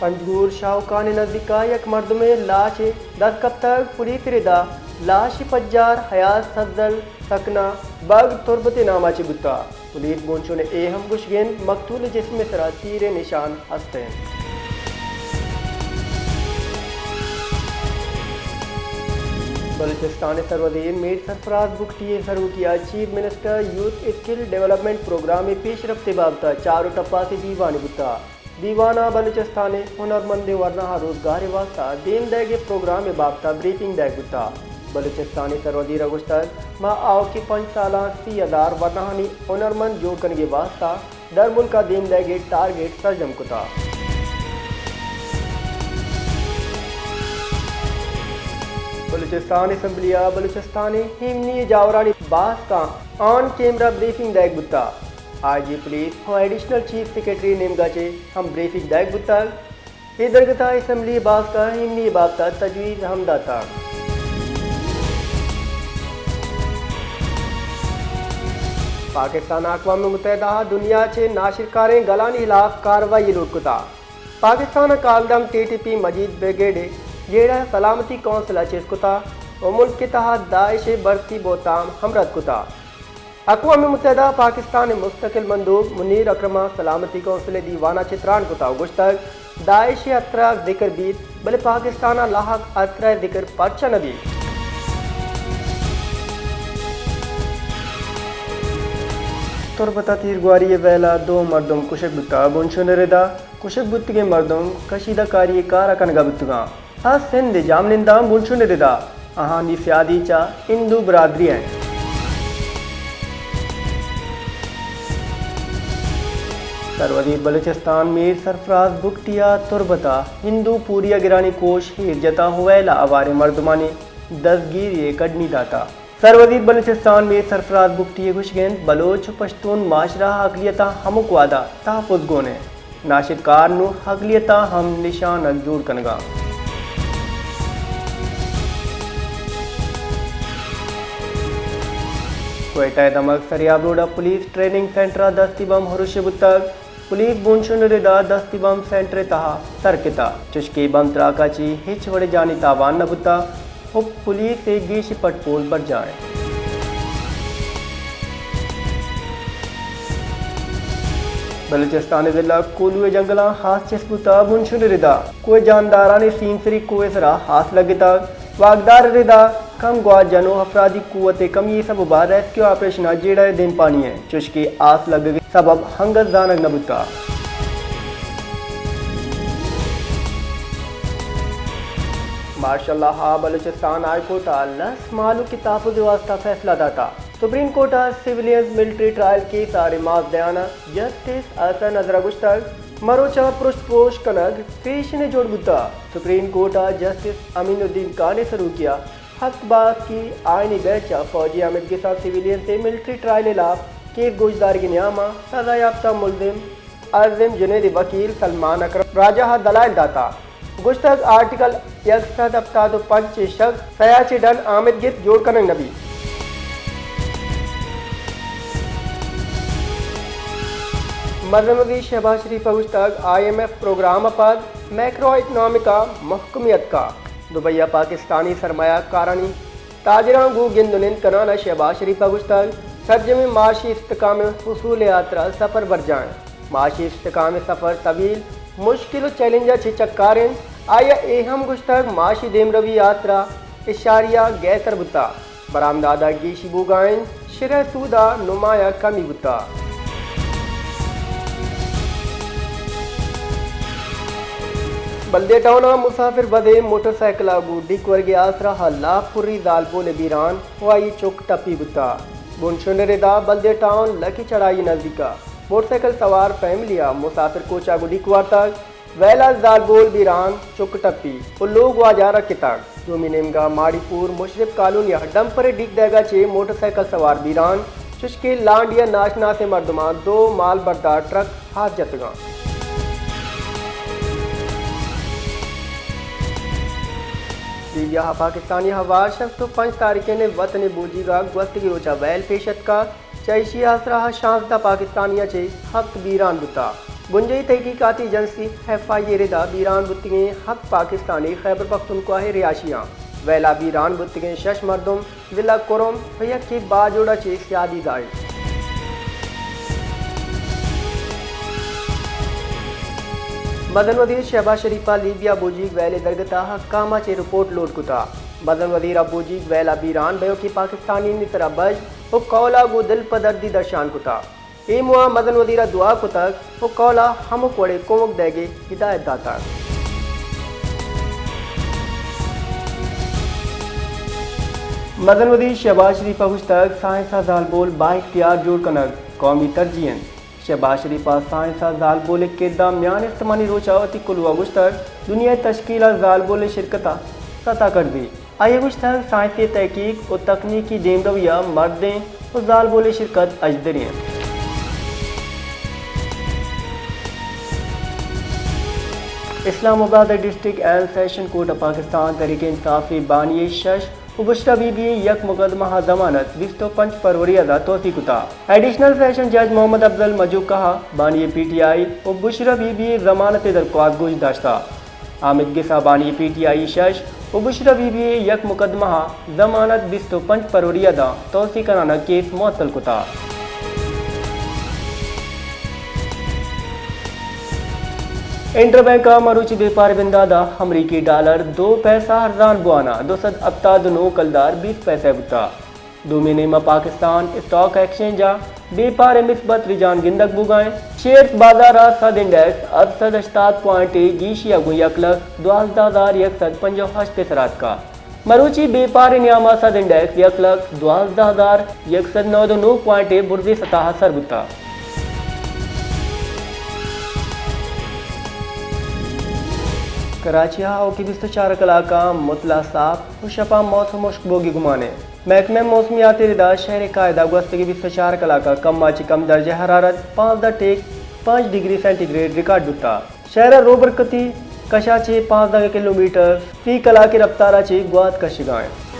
پنجگور شاہوکان ءِ نزیک ءَ یک مردمے لاش ءِ دست کپتگ۔ پولیس ءِ ردا لاش ءِ پجار حیات سبزل سکنا بگ تربت ءِ نام ءَ چہ بوتگ۔ پولیس بونچون ءَ اے ہم گوشگ ءَ انت مقتول ءِ جسم ءِ سرا تیر ءِ نشان ہست انت۔ بلوچستان ءِ سروزیر میر سرفراز بگٹی ءِ سروکی ءَ chief minister youth skill development programme ءِ پیشرفت ءِ بابت ءَ چار ءُ ٹپاسی دیوانے بوتگ۔ دیوان ءَ بلوچستان ءِ ہنرمندیں ورناہاں روزگار ءِ واستہ دیم دئیگ ءِ پروگرام ءِ بابت ءَ بریفنگ دئیگ بوتگ۔ بلوچستان ءِ سروزیر ءَ گوشتگ، ما آؤکیں پنچ سالاں سی ہزار ورناہانی ہنرمند جوڑ کنگ ءِ واستہ درملک ءَ دیم دئیگ ءِ ٹارگٹ سرجم کتگ۔ بلوچستان اسمبلی ءَ بلوچستان ءِ ایمنی ءِ جاورانی باسکاں آن کیمرہ بریفنگ دئیگ بوتگ۔ آئی جی پولیس ءُ ایڈیشنل چیف سیکرٹری ءِ نیمگ ءَ چہ ہم بریفنگ دئیگ بوتگ۔ اے درگت ءَ اسمبلی ءِ باسک ءَ ایمنی ءِ بابت ءَ تجویز ہم داتگ۔ پاکستان ءَ اقوام متحدہ ءَ دنیا ءَ چہ ناشرکاریں گلانی ہلاف کارروائی ءِ لوٹ کتگ۔ پاکستان ءَ کالعدم ٹی ٹی پی مجید بریگیڈ ءِ جیڑہ سلامتی کونسل ءَ چست کتگ ءُ ملک ءِ تہا داعش ءِ بھرتی بہتام ہم رد کتگ۔ اقوام متحدہ ءَ پاکستان ءِ مستقل مندوب منیر اکرم ءَ سلامتی کونسل ءِ دیوان ءَ چہ تران کتگ ءُ گوشتگ، داعش ءِ ہترہ ءِ ذکر بیت، بلے پاکستان ءَ لاحق ہترہ ءِ ذکر پرچا نہ بیت؟ تربت ءَ تیرگواری ءِ ویل ءَ دو مردم کشگ بوتگ۔ بنشون ءِ ردا کشگ بوتگیں مردم کشیدہ کاری ءِ کار ءَ کنگ ءَ بوتگاں۔ آ سندھ ءِ جاہمننداں۔ بنشون ءِ ردا آہانی سیادی چہ ہندو برادری ءَ انت۔ سروزیر بلوچستان میر سرفراز بگٹی ءَ تربت ءَ ہندو پوریاگرانی کوش ایر جتگ ءُ ویل ءَ ہواریں مردمانی دزگیری ءِ کڈنی داتگ۔ سروزیر بلوچستان میر سرفراز بگٹی ءِ گوشگ انت، بلوچ ءُ پشتون معاشرہ ءِ اقلیتاں ہمک وہد ءَ تحفظ گون انت۔ ناشرکار نوں اقلیتاں ہم نشانگ جوڑ کنگ ءَ انت۔ کوئٹہ ءِ دمگ سریاب روڈ ءَ پولیس ٹریننگ سینٹر ءَ دستی بمب ہرش بوتگ۔ پولیس بنشون ءِ ردا دستی بمب سینٹر ءِ تہا سر کتگ، چوشکہ بمب تراک ءَ چہ ہچ وڑیں جانی تاوان نہ بوتگ ءُ پولیس ءِ گیشیں پٹ پول برجاہ انت۔ بلوچستان ءِ ضلع کوہلو ءِ جنگلاں ہاس چست بوتگ۔ بنشون ءِ ردا کوہ جاندارانی سیمسری کوہ ءِ سرا ہاس لگتگ۔ واگدار ءِ ردا کم گوات جنوک افرادی قوت ءِ کمی ءِ سبب ءَ ریسکیو آپریشن ءَ جیڑہ ءِ دیمپانی انت، چوشکہ آس لگگ ءِ سبب ہنگت زانگ نہ بوتگ۔ مارشل لاء ءَ بلوچستان ہائی کورٹ ءَ لس مہلوک ءِ تحفظ ءِ واستہ فیصلہ داتگ۔ سپریم کورٹ ءَ سویلینز ملٹری ٹرائل کیس ءِ ریمانڈ ءِ دیان ءَ جسٹس حسن اظہر ءَ گوشتگ، مروچاں پرشت پروش کنگ فیشنے جوڑ بوتگ۔ سپریم کورٹ ءَ جسٹس امین الدین خان ءِ سروکی ءَ ہپت باسکی آئینی بینچ ءَ فوجی آمدگس ءَ سویلینز ءِ ملٹری ٹرائل ءِ ہلاپ کیس گوشدارگ ءِ نیام ءَ سزا یافتہ ملزم عازم جنید ءِ وکیل سلمان اکرم راجہ ءَ دلائل داتگ۔ گوشتگ، آرٹیکل یک سد ہپتاد ءُ پنچ ءِ شگ سیا چہ ڈن آمدگس جوڑ کنگ نہ بیت۔ مزن وزیر شہباز شریف ءَ گوشتگ، آئی ایم ایف پروگرام ءَ پد میکرو اکنامک ءَ مہکمی اتکگ۔ دبئی ءَ پاکستانی سرمایہ کارانی تاجراں گوں گند ءُ نند کنان ءَ شہباز شریف ءَ گوشتگ، سرجمیں معاشی استحکام ءِ حصول ءِ ہاترا سفر برجاہ انت۔ معاشی استحکام ءِ سفر طویل، مشکل ءُ چیلنج ءَ چہ چکار انت۔ آئی ءَ اے ہم گوشتگ، معاشی دیمروی ءِ ہاترا اشاریہ گہتر بوتگ، برآمدات ءَ گیشی بوگ ءَ انت، شرح سود ءَ نمایاں کمی بوتگ۔ بلدیہ ٹاؤن ءَ مسافر بس ءِ موٹر سائیکل ءَ گوں ڈیک ورگ ءِ آسرا لاپ پری زالبول ءِ بیران ءُ آئی چک ٹپی بوتگ۔ بنشون ءِ ردا بلدیہ ٹاؤن لکی چڑھائی ءِ نزیک ءَ موٹر سائیکل سوار فیملی ءَ مسافر کوچ ءَ گوں ڈیک وارتگ۔ ویل ءَ زالبول بیران، چک ٹپی ءُ لوگ واجہ رکتگ۔ دومی نیمگ ءَ ماڑی پور مشرف کالونی ءَ ڈمپر ءِ ڈیک دئیگ ءَ چہ موٹر سائیکل سوار بیران، چوشکہ لانڈی ءَ ناشناسیں مردماں دو مال بردار ٹرک ہاتھ جتگ انت۔ لیبیا ءَ پاکستانی ہوار شست ءُ پنچ تارکین ءِ وطن ءِ بوجیگ ءَ گوستگیں روچ ءَ ویل پیش اتکگ۔ چہ ایشی ءِ آسرا شانزدہ پاکستانی ءَ چہ ہپت بیران بوتگ۔ بنجاہی تحقیقاتی ایجنسی ایف آئی اے ءِ ردا بیران بوتگیں ہپت پاکستانی خیبر پختونخوا ءِ رہائشی آں۔ ویلا بیران بوتگیں شش مردم ضلع کرم ءُ یکے باجوڑ ءَ چہ سیادی ءَ انت۔ مزن وزیر شہباز شریف ءَ لیبیا بوجیگ ویل ءِ درگت ءَ حکام ءَ چہ رپورٹ لوٹ کتگ۔ مزن وزیر ءَ بوجیگ ویل ءِ بیران بئیوکیں پاکستانیانی سرا بژن ءُ کہول ءَ گوں دل پدردی درشان کتگ۔ اے موہ ءَ مزن وزیر ءَ دعا کتگ ءُ کہول ءَ ہمک وڑیں کمک دئیگ ءِ ہدایت داتگ۔ مزن وزیر شہباز شریف ءَ گوشتگ، سائنس ءَ زالبول بااختیار جوڑ کنگ قومی ترجیح انت۔ شہباز شریف ءَ سائنس ءَ زالبول ءِ کرد ءِ میان استمانی روچ ءَ وتی کلوہ ءَ گوشتگ، دنیا ءِ تشکیل ءَ زالبول ءِ شرکت ءَ ستا کرزی۔ آئی ءَ گوشتگ، سائنسی تحقیق ءُ تکنیکی دیمروی ءَ مردین ءُ زالبول ءِ شرکت اژدری انت۔ اسلام آباد ءِ ڈسٹرکٹ اینڈ سیشن کورٹ ءَ پاکستان تحریک انصاف ءِ بانی ءِ شش ءُ بشرا بی بی ءِ یک مقدمہ ءِ ضمانت بیست ءُ پنچ فروری ءَ داں توسیع کتگ۔ ایڈیشنل سیشن جج محمد افضل مجوکہ ءَ بانی ءِ پی ٹی آئی ءُ بشرا بی بی ءِ ضمانت ءِ درخواست گوش داشتگ۔ حامد گس ءَ بانی ءِ پی ٹی آئی ءِ شش ءُ بشرا بی بی ءِ یک مقدمہ ءِ ضمانت بیست ءُ پنچ فروری ءَ داں توسیع کنان ءَ کیس معطل کتگ۔ انٹر بینک ءِ مروچی بیپار ءِ بندات ءَ امریکی ڈالر دو پیسہ ارزان بوان ءَ دو سد ہپتاد ءُ نو کلدار بیست پیسہ بوتگ۔ دومی نیمگ ءَ پاکستان اسٹاک ایکسچینج ءَ بیپار ءِ مثبت رجحان گندگ بوگ ءَ انت۔ شیئرز بازار ءَ سد انڈیکس ہپت سد ہشتاد پوائنٹ ءِ گیشی ءَ گوں یک لکھ دوازدہ ہزار یک سد پنجاہ ءُ ہشت ءِ سرا اتکگ۔ مروچی بیپار ءِ نیام ءَ سد انڈیکس یک لکھ دوازدہ ہزار یک سد نود ءُ نو پوائنٹ ءِ برزی سطح ءَ سر بوتگ۔ کراچی ءَ آؤکیں بیست ءُ چار کلاک ءَ مطلع صاف ءُ شپ ءَ موسم ہشک بوگ ءِ گمان انت۔ محکمہ موسمیات ءِ ردا شہر ءِ کاہد ءَ گوستگیں بیست ءُ چار کلاک ءَ کم ءَ چہ کم درجہ حرارت پانزدہ ٹیک پنچ ڈگری سینٹی گریڈ ریکارڈ بوتگ۔ شہر ءِ روبرکتی کش ءَ چہ پانزدہ کلومیٹر فی کلاک ءِ رفتار ءَ چہ گوات کشگ ءَ انت۔